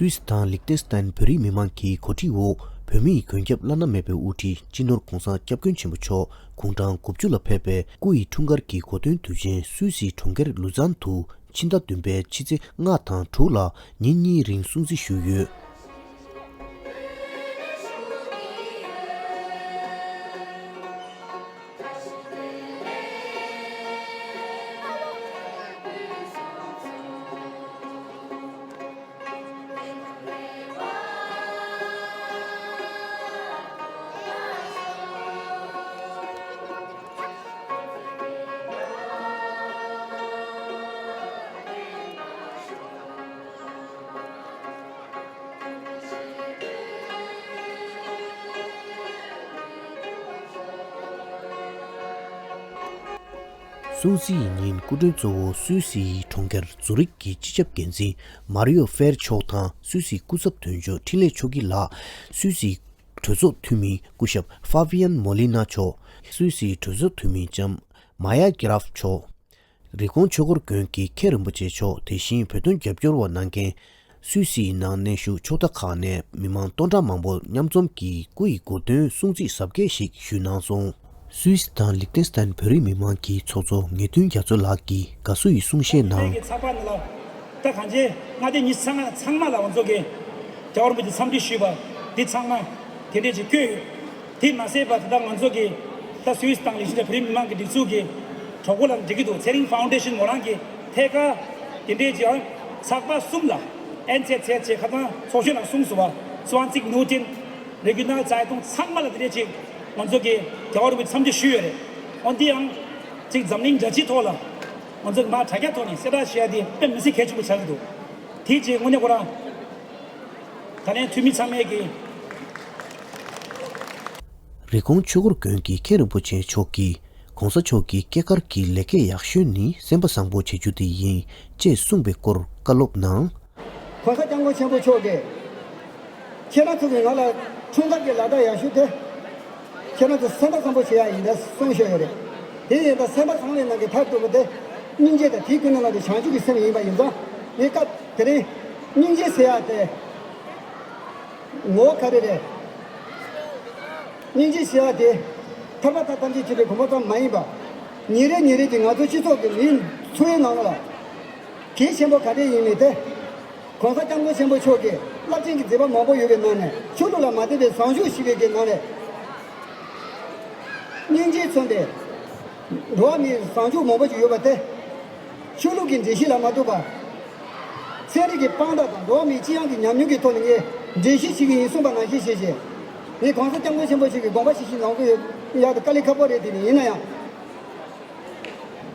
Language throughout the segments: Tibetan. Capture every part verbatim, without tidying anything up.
སུད་སི་དང་ལིག་ཏེན་སི་ཏན་བོད་རིགས་མི་མང་གི་གོ་སྒྲིག་འོག་བོད་མིའི་མགོན་སྐྱབས་བླ་ན་མེད་པའི་དབུ་ཁྲིད་སྤྱི་ནོར་༧གོང་ས་༧སྐྱབས་མགོན་ཆེན་པོ་མཆོག་དགུང་གྲངས་དགུ་བཅུ་ལ་ཕེབས་པའི་སྐུ་ཡི་འཁྲུངས་སྐར་གྱི་གོ་སྟོན་དུས་ཆེན་སུད་སིའི་གྲོང་ཁྱེར་ལུ་ཛན་དུ་ཕྱི་ཟླ་བདུན་པའི་ཕྱི་ཚེས་ལྔ་དང་དྲུག་ལ་ཉིན་གཉིས་རིང་སྲུང་བརྩི་ཞུས་ཡོད། སྲུང་བརྩི་ཡི་ཉིན་སྐུ་མགྲོན་གཙོ་བོ་སུད་སིའི་གྲོང་ཁྱེར་ཛུ་རིག་གི་སྤྱི་ཁྱབ་འགན་འཛིན་མཱ་རི་ཡོ་ཧྥེར་མཆོག་དང་སུད་སིའི་སྐུ་ཚབ་དོན་གཅོད་འཕྲིན་ལས་ཆོས་སྐྱིད་ལགས། སུད་སིའི་གྲོས་ཚོགས་འཐུས་མི་སྐུ་ཞབས་ཧྥ་བྷི་ཡན་མོ་ལི་ན་མཆོག་སུད་སིའི་གྲོས་ཚོགས་འཐུས་མི་ལྕམ་མཱ་ཡ་ཀི་རབ་མཆོག་རི་ཀོན་ཆོས་འཁོར་དགོན་གྱི་མཁན་རིན་པོ་ཆེ་མཆོག་དེ་བཞིན་བོད་དོན་རྒྱབ་སྐྱོར་བ་གནང་མཁན་སུད་སིའི་ནང་གནས་བཞུགས་ཕྱོགས་མཐའ་ཁག་ནས་མི་མང་སྟོང་ཕྲག་མང་པོ་མཉམ་འཛོམས་ཀྱིས་སྐུ་ཡི་གོ་སྟོན་སྲུང་བརྩི་གཟབ་རྒྱས་ཤིག་ཞུས་གནང་སོང་། སུད་སི་དང་ལིག་ཏེན་སི་ཏན་བོད་རིགས་མི་མང་གི་ཚོགས་གཙོ་ངེས་དོན་རྒྱ་མཚོ་ལགས་ཀྱིས་དགའ་བསུ་ཡི་གསུང་བཤད་ནང་། ཚགས་པར་ནང་ལ་ད་གང་ཅི་མངའ་སྡེ་ཉི་ཤུ་རྩ་ལྔ་ཚང་མ་ལ་ང་ཚོ་གི་རྒྱལ་བ་རིན་པོ་ཆེ་འཚམས་འདྲི་ཞུས་པ་འདི་ཚང་མ་དེ་འདྲས་ཅིག་བཀོད་ཡོད། དེ་མ་ཟད་པ་ད་ལྟ་ང་ཚོ་གི་ད་སུད་སི་དང་ལིག་ཏེན་སི་ཏན་བོད་རིགས་མི་མང་གི་སྒྲིག་འཛུགས་ཀྱི་གྲོགས་པོ་ལ་འགྲིག་གི་འདུག་ཚེ་རིང་ཕའུན་ཌེ་ཤན་མོ་རང་གི་ཐད་ཀར་དེ་འདྲས་ཀྱི་ཚགས་པར་གསུམ་ལ་ཨེན་ཚེ་ཚེ་ཚེ་ཁ་སང་ཚོགས་གཞོན་ལ་གསུངས་སོང་བ། ཚོ་ཨན་ཚིག་ནུའུ་ཏིན་རི་གུ་ནལ་ཛའི་ཏུང་ཚང་མ་ལ་དེ་འདྲས་ཅིག་ང་ཚོ་གི་རྒྱལ་བ་རིན་པོ་ཆེ་འཚམས་འདྲི་ཞུས་ཡོད་རེད། འོན་ཏེ་ཡང་ཅིག་འཛམ་གླིང་འདྲ་ཕྱིའི་ཐོག་ལ་ང་ཚོ་གི་མར་དྲ་རྒྱ་ཐོག་ནས་གསལ་བསྒྲགས་བྱེད་ཡ་དེ་དཔེ་མི་སྲིད་གལ་ཆེན་པོ་ཆགས་ཀྱི་འདུག་དེ་རྗེས་དངོས་གནས་ཁོ་རང་ད་ལན་འཐུས་མི་ཚང་མས་ཀྱི། རི་ཀོན་ཆོས་འཁོར་དགོན་གྱི་མཁན་རིན་པོ་ཆེ་མཆོག་གིས་༧གོང་ས་མཆོག་གི་སྐྱེས་སྐར་གྱི་ལས་ཀའི་ཡག་ཤོས་ནི་སེམས་པ་བཟང་པོ་བྱེད་རྒྱུ་དེ་ཡིན་ཅེས་གསུངས་པའི་སྐོར་བཀའ་སློབ་གནང་། ༸གོང་ས་༸སྐྱབས་མགོན་ཆེན་པོ་མཆོག་གིས་ཁྱེད་རང་ཚོ་གི་ང་ལ་འཁྲུངས་སྐར་གྱི་ལག་རྟགས་ཡག་ཤོས་དེ། ཁྱེད་རང་ཚོ་སེམས་པ་བཟང་པོ་བྱེད་ཡ་ཡིན་པས་གསུངས་བཞག་ཡོད་རེད། དེ་ཡིན་ད་སེམས་པ་བཟང་བའི་ནང་གི་མཐར་ཐུག་པ་དེ་སྙིང་རྗེ་དང་དེའི་ཀུན་སློང་ལ་དེ་བྱང་ཆུབ་ཀྱི་སེམས་ཡིན་པ་ཡིན་ཙང་ངས་སྐབས་དེ་རིང་སྙིང་རྗེ་ཟེར་ཡ་དེ་ངོ་བོ་ག་རེ་རེད། སྙིང་རྗེ་ཟེར་ཡ་དེ་ཐར་པ་དང་ཐམས་ཅད་མཁྱེན་པའི་གོ་འཕང་ཙམ་མ་ཡིན་པ། ཉིན་རེ་ཉིན་རེ་གྱི་ང་ཚོ་སྤྱི་ཚོགས་ཀྱི་མིའི་འཚོ་བའི་ནང་ལ་གལ་ཆེན་པོ་ག་རེ་ཡིན་མིན་དེ། ༸གོང་ས་༸སྐྱབས་མགོན་ཆེན་པོ་མཆོག་གིས་རླབས་ཆེན་གྱི་མཛད་པ་མང་པོ་ཡོད་པའི་ནང་ནས་ཆོས་ལུགས་ལ་མ་བརྟེན་པའི་བཟང་སྤྱོད་ཞིག་ཡོད་པའི་ནང་ནས་སྙིང་རྗེས་མཚོན་པའི་འགྲོ་བ་མིའི་བཟང་སྤྱོད་མང་པོ་ཞིག་ཡོད་པ་དེ་ཆོས་ལུགས་ཀྱི་འགྲེལ་བཤད་ལ་མ་ལྟོས་པར་ཚན་རིག་གི་དཔང་རྟགས་དང་འགྲོ་བ་མིའི་སྤྱི་ཡོངས་ཀྱི་ཉམས་མྱོང་གི་ཐོག་ནས་ངས་འགྲེལ་བཤད་བྱེད་ཀྱི་ཡིན་གསུངས་པ་ནང་བཞིན་བྱས་བྱས་ངས་༸གོང་ས་༸སྐྱབས་མགོན་ཆེན་པོ་མཆོག་གི་དགོངས་པ་ཇི་བཞིན་ལེན་དགོས་ཡོད་ཡག་ཏུ་དཀའ་ལས་ཁག་པོ་རེད། དེ་ནི་ཡིན་ན་ཡང་།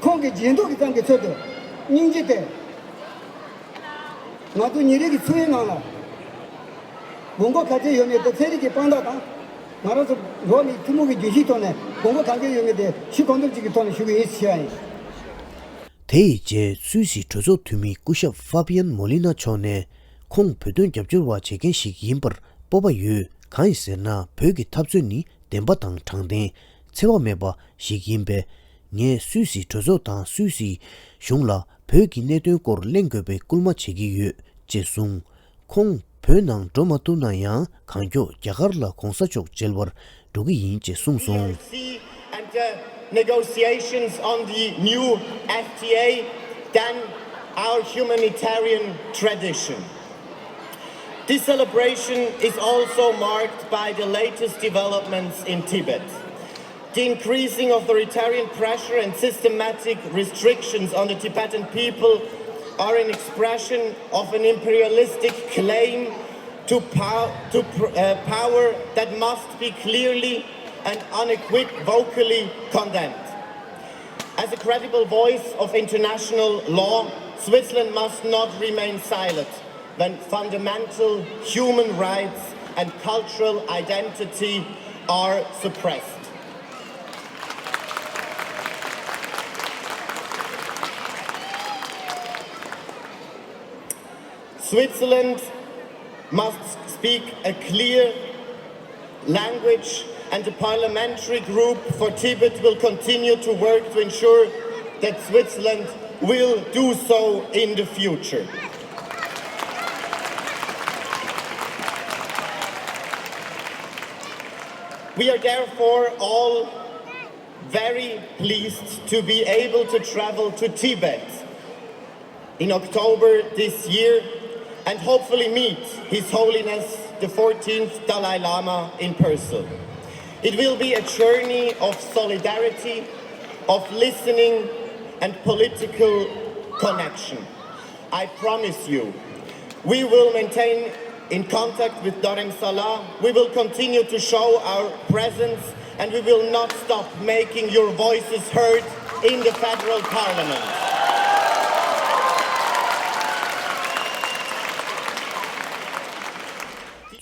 ཁོང་གི་རྗེས་འདེད་ཀྱི་ཙམ་གྱི་ཚུལ་དུ་སྙིང་རྗེ་དེ་ང་ཚོ་ཉིན་རེ་གི་འཚོ་བའི་ནང་ལ་དགོས་མཁོ་ག་ཚད་ཡོད་མེད་དེ་ཚན་རིག་གི་དཔང་རྟགས་དང་ང་རང་ཚོ་འགྲོ་བ་མིའི་ཐུན་མོང་གི་རྒྱུན་ཤེས་ཐོག་ནས་དགོས་མཁོ་ག་ཚད་ཡོད་མེད་དེ་ཤུགས་གང་ཐུབ་ཅིག་གི་ཐོག་ནས་ཞུ་གི་ཡིན་ཞེས་པ་ཡིན། དེ་ཡི་རྗེས་སུད་སི་གྲོས་ཚོགས་འཐུས་མི་སྐུ་ཞབས་ཧྥ་བྷི་ཡན་མོ་ལི་ན་མཆོག་ནས་ཁོང་བོད་དོན་རྒྱབ་སྐྱོར་བ་བྱེད་མཁན་ཞིག་ཡིན་པར་སྤོབས་པ་ཡོད། གང་ཡིན་ཟེར་ན་བོད་ཀྱི་འཐབ་རྩོད་ནི་བདེན་པ་དང་དྲང་བདེན་འཚེ་བ་མེད་པ་ཞིག་ཡིན་པས། ངས་སུད་སི་གྲོས་ཚོགས་དང་སུད་སི་གཞུང་ལ་བོད་ཀྱི་གནད་དོན་སྐོར་གླེང་དགོས་པའི་སྐུལ་མ་བྱེད་ཀྱི་ཡོད་ཅེས་གསུངས། ཁོང་བོད་ནང་འགྲོ་མ་ཐུབ་ན་ཡང་གང་མགྱོགས་རྒྱ་གར་ལ་གོང་ས་མཆོག་མཇལ་བར་འགྲོ་གི་ཡིན་ཅེས་གསུངས་སོང་། And the negotiations on the new F T A than our humanitarian tradition. This celebration is also marked by the latest developments in Tibet. The increasing authoritarian pressure and systematic restrictions on the Tibetan people are an expression of an imperialistic claim to, pow- to pr- uh, power that must be clearly and unequivocally condemned. As a credible voice of international law, Switzerland must not remain silent when fundamental human rights and cultural identity are suppressed. Switzerland must speak a clear language, and the Parliamentary Group for Tibet will continue to work to ensure that Switzerland will do so in the future. We are therefore all very pleased to be able to travel to Tibet in October this year and hopefully meet His Holiness the fourteenth Dalai Lama in person. It will be a journey of solidarity, of listening, and political connection. I promise you, we will maintain in contact with Dhorem Sala. We will continue to show our presence and we will not stop making your voices heard in the federal parliament.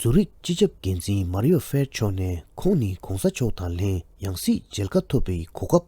ཛུ་རིག་སྤྱི་ཁྱབ་འགན་འཛིན་མཱ་རི་ཡོ་ཧྥེར་མཆོག་ནས་ཁོང་ནི་གོང་ས་མཆོག་དང་ལྷན་ཡང་སྲིད་མཇལ་ཁ་ཐོབ་པའི་གོ་སྐབས་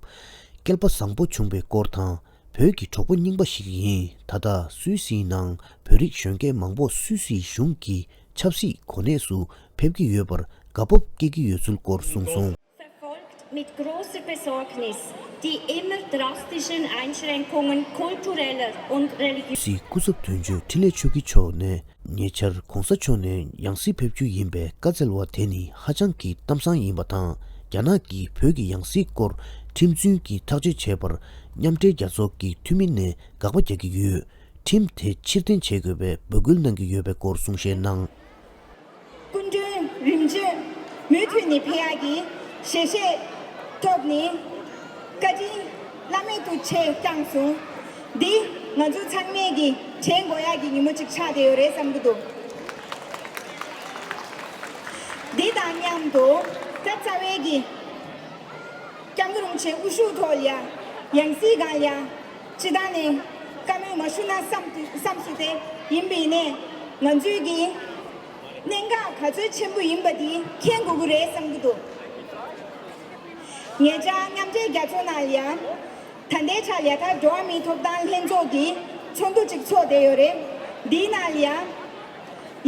སྐལ་པ་བཟང་པོ་བྱུང་པའི་སྐོར་དང་། བོད་ཀྱི་གྲོགས་པོ་རྙིང་པ་ཞིག་ཡིན། ད་ལྟ་སུད་སིའི་ནང་བོད་རིགས་གཞོན་སྐྱེས་མང་པོ་སུད་སིའི་གཞུང་གི་ཆབ་སྲིད་གོ་གནས་སུ་ཕེབས་ཀྱི་ཡོད་པར་དགའ་སྤོབས་སྐྱེ་གི་ཡོད་ཚུལ་སྐོར་གསུངས་སོང་། Verfolgt mit großer Besorgnis die immer drastischen Einschränkungen kultureller und religiöser སུད་སིའི་སྐུ་ཚབ་དོན་གཅོད་འཕྲིན་ལས་ཆོས་སྐྱིད་མཆོག་ནས། ཉེ་ཆར་གོང་ས་མཆོག་ནས་ཡང་སྲིད་ཕེབས་རྒྱུ་ཡིན་པའི་བཀའ་སྩལ་བ་དེ་ནི་ཧ་ཅང་གི་གཏམ་བཟང་ཡིན་པ་དང་། རྒྱ་ནག་གིས་བོད་ཀྱི་ཡང་སྲིད་སྐོར་ཁྲིམས་རྫུན་གྱིས་ཐག་གཅོད་བྱས་པར་མཉམ་འབྲེལ་རྒྱལ་ཚོགས་ཀྱི་འཐུས་མི་ནས་དགག་པ་རྒྱག་གི་ཡོད། ཁྲིམས་དེ་ཕྱིར་འཐེན་བྱེད་དགོས་པའི་འབོད་སྐུལ་གནང་གི་ཡོད་པའི་སྐོར་གསུང་བཤད་གནང་། སྐུ་མགྲོན་རིམ་བྱོན་མུ་མཐུད་ནས་ཕེབས་ཡག་གི་ཞལ་བཞེས་ཐོབ་ནས་བཀའ་དྲིན་བླ་མེད་དུ་ཆེ་བསྐྱངས་སོང་། འདི་ང་ཚོ་ཚང་མས་ཀྱི་དྲན་དགོས་ཡག་གི་ཉིན་མོ་གཅིག་ཆགས་བསྡད་ཡོད་རེད་བསམ་གྱི་འདུག་འདི་དང་མཉམ་དུ་ད་རྩ་བའི་གི་སྐྱབས་མགོན་རིན་པོ་ཆེ་དབུ་བཞུགས་ཐོག་ལ་ཡང་སྲིད་སྒང་ལ་ཡང་སྤྱི་བཏང་ནས་བཀའ་མོལ་མ་ཞུ་ན་བསམ་བསམ་སྲིད་དེ་ཡིན་པས་ནས་ང་ཚོའི་གི་གནད་འགག་ག་ཚོད་ཆེན་པོ་ཡིན་པ་དེ་མཁྱེན་དགོས་ཀྱི་རེད་བསམ་གྱི་འདུག་ངེད་ཅག་མཉམ་འབྲེལ་རྒྱལ་ཚོགས་ནང་ལ་ཡང་ད་ལྟའི་ཆ་ལ་ད་འགྲོ་བ་མིའི་ཐོབ་ཐང་ལྷན་ཚོགས་ཀྱི་ཚོགས་འདུ་གཅིག་ཚོགས་བསྡད་ཡོད་རེད། འདིའི་ནང་ལ་ཡང་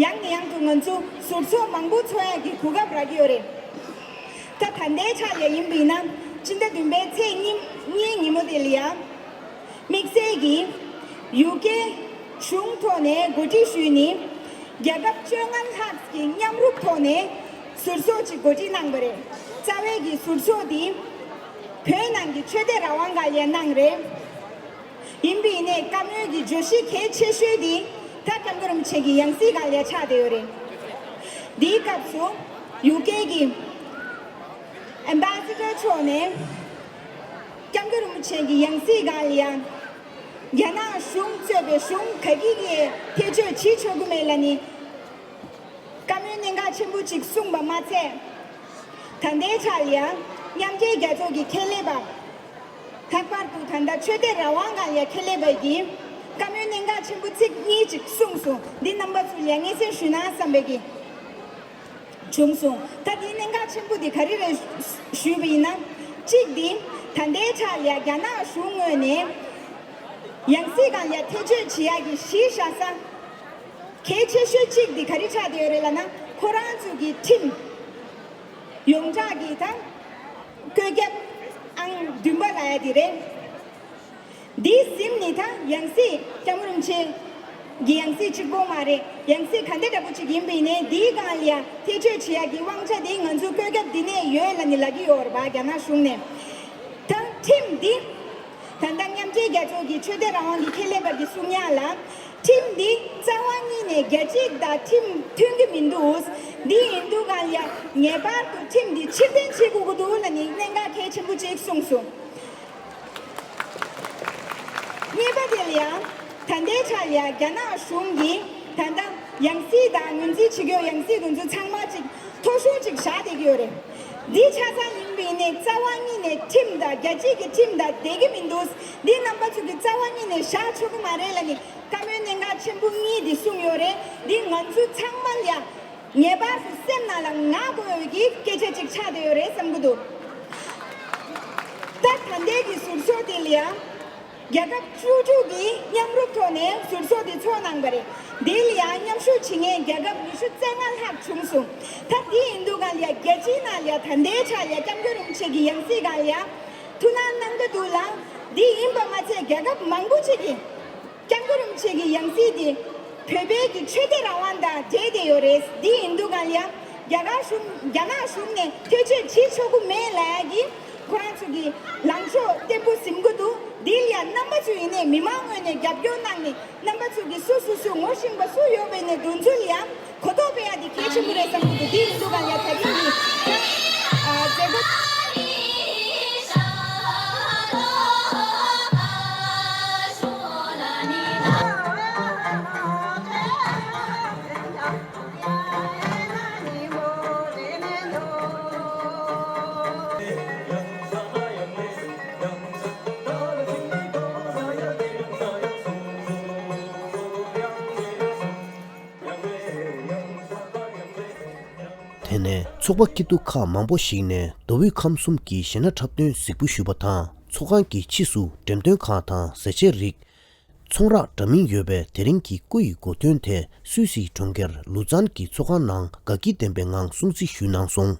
ཡང་ནས་ཡང་དུ་ང་ཚོ་ཟུར་ཚོགས་མང་པོ་ཚོགས་ཡག་གི་གོ་སྐབས་རག་གི་ཡོད་རེད། ད་ད་ལྟའི་ཆ་ལ་ཡིན་པ་ཡིན་ན་སྤྱི་ཟླ་བདུན་པའི་ཚེས་གཉིས་གཉིས་ཉིན་མོ་དེ་ལ་ཡང་དམིགས་བསལ་གྱིས་ཡུ་ཀེ་གཞུང་ཐོག་ནས་གོ་སྒྲིག་ཞུས་ནས་རྒྱལ་ཁབ་བཅོ་ལྔ་ལྷག་གི་མཉམ་རུབ་ཐོག་ནས་ཟུར་ཚོགས་ཅིག་གོ་སྒྲིག་གནང་བ་རེད། རྩ་བའི་གི་ཟུར་ཚོགས་འདི་བོད་ནང་གི་ཆོས་དད་རང་དབང་སྒང་ལ་གནང་རེད། ཡིན་པའི་ནས་བཀའ་མོལ་གྱི་བརྗོད་གཞི་གལ་ཆེ་ཤོས་དེ་ད་སྐྱབས་མགོན་རིན་པོ་ཆེ་གི་ཡང་སྲིད་སྒང་ལ་ཆགས་བསྡད་ཡོད་རེད། འདིའི་སྐབས་སུ་ཡུ་ཀེ་གི་ཨེམ་བྷ་སི་ཌར་མཆོག་ནས་སྐྱབས་མགོན་རིན་པོ་ཆེ་གི་ཡང་སྲིད་སྒང་ལ་ཡང་རྒྱ་ནག་གཞུང་གཙོས་པའི་གཞུང་ག་གིས་ཀྱིས་ཐེ་བྱུས་བྱེད་ཆོག་གི་མེད་ལབ་ནས་བཀའ་མོལ་གནད་འགག་ཆེན་པོ་ཅིག་གསུངས་པ་མ་ཚད། ད་ལྟའི་ཆར་ཡང་མཉམ་འབྲེལ་རྒྱལ་ཚོགས་ཀྱི་ཁེ་ལས་པ། ལྷག་པར་དུ་ད་ལྟ་ཆོས་དད་རང་དབང་སྒང་ལ་ཁེ་ལས་པ་ཡིས་བཀའ་མོལ་གནད་འགག་ཆེན་པོ་ཚིག་གཉིས་ཅིག་གསུངས་སོང་། འདི་རྣམ་པ་ཚོ་ལ་སྙན་སེང་ཞུས་ན་བསམ་པའི་གི་བྱུང་སོང་། ད་འདིའི་གནད་འགག་ཆེན་པོ་འདི་ག་རེ་རེད་ཞུས་པ་ཡིན་ན། གཅིག་འདི་ད་ལྟའི་ཆར་ལ་རྒྱ་ནག་གཞུང་ངོས་ནས་ཡང་སྲིད་སྒང་ལ་ཐེ་བྱུས་བྱེད་ཡག་གི་གཞི་བཞག་ས་གལ་ཆེ་ཤོས་གཅིག་འདི་ག་རེ་ཆགས་བསྡད་ཡོད་རེད་ལབ་ན། ཁོ་རང་ཚོ་གི་ཁྲིམས་ཡོངས་གྲགས་ཀྱི་ད་བཀོད་ཁྱབ་ཨང་བདུན་པ་ལབ་ཡ་དེ་རེད། འདིའི་ཟིན་ནི་ད་ཡང་སྲིད་སྐྱབས་མགོན་རིན་པོ་ཆེ་གི་ཡང་སྲིད་གཅིག་པོ་མ་རེད། ཡང་སྲིད་ག་འདྲ་འདྲ་པོ་ཅིག་ཡིན་པ་ཡིན་ནའི་འདིའི་སྒང་ལ་ཡང་ཐེ་བྱུས་བྱེད་ཡག་གི་དབང་ཆ་དེ་ང་ཚོའི་བཀོད་ཁྱབ་འདི་ནས་ཡོད་ལབ་ནི་ལབ་ཀྱི་ཡོད་རེད་པ། རྒྱ་ནག་གཞུང་ནས། ད་ཁྲིམས་འདི་ད་ལྟ་མཉམ་འབྲེལ་རྒྱལ་ཚོགས་ཀྱི་ཆོས་དད་རང་དབང་གི་ཁེ་ལས་པ་གི་གསུང་ཡག་ལ། ཁྲིམས་འདི་རྩ་བ་ཉིད་ནས་རྒྱལ་སྤྱི་དང་ཁྲིམས་མཐུན་གྱི་མི་འདུག་འདི་ཡིན་དུས་སྒང་ལ་ངེས་པར་དུ་ཁྲིམས་འདི་ཕྱིར་འཐེན་བྱེད་དགོས་ཀྱི་འདུག་ལབ་ནས་གནད་འགག་གལ་ཆེན་པོ་གཅིག་གསུངས་སོང་། གཉིས་པ་དེ་ལ་ཡང་ད་ལྟའི་ཆར་ཡང་རྒྱ་ནག་གཞུང་གིས་ད་ལྟ་ཡང་སྲིད་དང་ངོས་འཛིན་བྱེད་རྒྱུ་ཡང་སྲིད་དེ་ཚོ་ཚང་མ་ཅིག་མཐོ་ཤོས་ཅིག་བཞག་བསྡད་ཀྱི་ཡོད་རེད། འདི་ཆ་ཚང་ཡིན་པ་ཡིན་ནའི་རྩ་བ་ཉིད་ནས་ཁྲིམས་དང་རྒྱལ་སྤྱི་གི་ཁྲིམས་དང་བསྡད་ཀྱི་མི་འདུག་འདི་རྣམ་པ་ཚོ་གི་རྩ་བ་ཉིད་ནས་བཞག་ཆོག་གི་མ་རེད་ལབ་ནས་བཀའ་མོལ་གནད་འགག་ཆེན་པོ་གཉིས་འདི་གསུངས་ཡོད་རེད། འདི་ང་ཚོ་ཚང་མ་ལ་ཡང་ངེས་པར་དུ་སེམས་ནང་ལ་ངག་དགོས་ཀྱི་སྐད་ཆ་ཅིག་ཆགས་བསྡད་ཡོད་རེད་བསམ་གྱི་འདུག་ད་ད་ལྟའི་གི་ཟུར་ཕྱོགས་འདི་ལ་ཡང་རྒྱལ་ཁབ་བཅུ་དྲུག་གིས་མཉམ་རུབ་ཐོག་ནས་ཟུར་ཕྱོགས་འདི་ཚོགས་གནང་བ་རེད། འདི་ལ་ཡང་མཉམ་ཞུགས་བྱེད་མཁན་རྒྱལ་ཁབ་ཉི་ཤུ་རྩ་ལྔ་ལྷག་བྱུང་སོང་། ད་འདི་ཡིན་དུས་སྒང་ལ་ཡང་རྒྱལ་སྤྱིའི་ནང་ལ་ཡང་ད་ལྟའི་ཆ་ལ་ཡང་སྐྱབས་མགོན་རིན་པོ་ཆེ་གི་ཡང་སྲིད་སྒང་ལ་ཡང་ཐུགས་སྣང་གནང་གི་འདུག་ལ། འདི་ཡིན་པ་མ་ཚད་རྒྱལ་ཁབ་མང་པོ་ཅིག་གིས་སྐྱབས་མགོན་རིན་པོ་ཆེ་གི་ཡང་སྲིད་དེ་བོད་པའི་གི་ཆོས་དད་རང་དབང་དང་འབྲེལ་བསྡད་ཡོད་རེད། འདི་ཡིན་དུས་སྒང་ལ་ཡང་ རྒྱ་གར་གཞུང་རྒྱ་ནག་གཞུང་ནས་ཐེ་བྱུས་བྱེད་ཆོག་གི་མེད་ལབ་ཡ་གི་ཁོ་རང་ཚོ་གི་ལངས་ཕྱོགས་བརྟན་པོ་ཟིན་གི་འདུག་དེ་ལ་ཡ་རྣམ་པ་ཚོ་ཡིན་ནའི་མི་མང་ངོས་ནས་རྒྱབ་སྐྱོར་གནང་ནས་རྣམ་པ་ཚོ་གི་སོ་སོ་སོ་ངོ་ཤེས་པ་སུ་ཡོད་པའི་ནས་འདུ་འཛོམས་ལ་ཡ་གོ་རྟོགས་སྤེལ་ཡ་དེ་གལ་ཆེན་པོ་རེད་བསམ་གི་འདུག་དེ་ཡིན་དུས་ག་ལ་ཡ་ད་རིང་གི་ཨ་མཛད་སྒོ། དེ་ནས་ཚོགས་པ་སྐྱིད་སྡུག་ཁག་མང་པོ་ཞིག་ནས་མདོ་དབུས་ཁམས་གསུམ་གྱི་གཞས་སྣ་འཁྲབ་སྟོན་གཟིགས་འབུལ་ཞུས་པ་དང་། ཚོགས་ཁང་གི་ཕྱིས་སུ་འགྲེམས་སྟོན་ཁང་དང་ཟས་བཅད་རིགས། ཚོང་ར་འདྲ་མིན་ཡོད་པའི་དེ་རིང་གི་སྐུ་ཡི་གོ་སྟོན་དེ་སུད་སི་གྲོང་ཁྱེར་ལུ་ཙན་གྱི་ཚོགས་ཁང་ནང་དགའ་སྐྱིད་ལྡན་པའི་ངང་སྲུང་བརྩི་ཞུས་གནང་སོང་།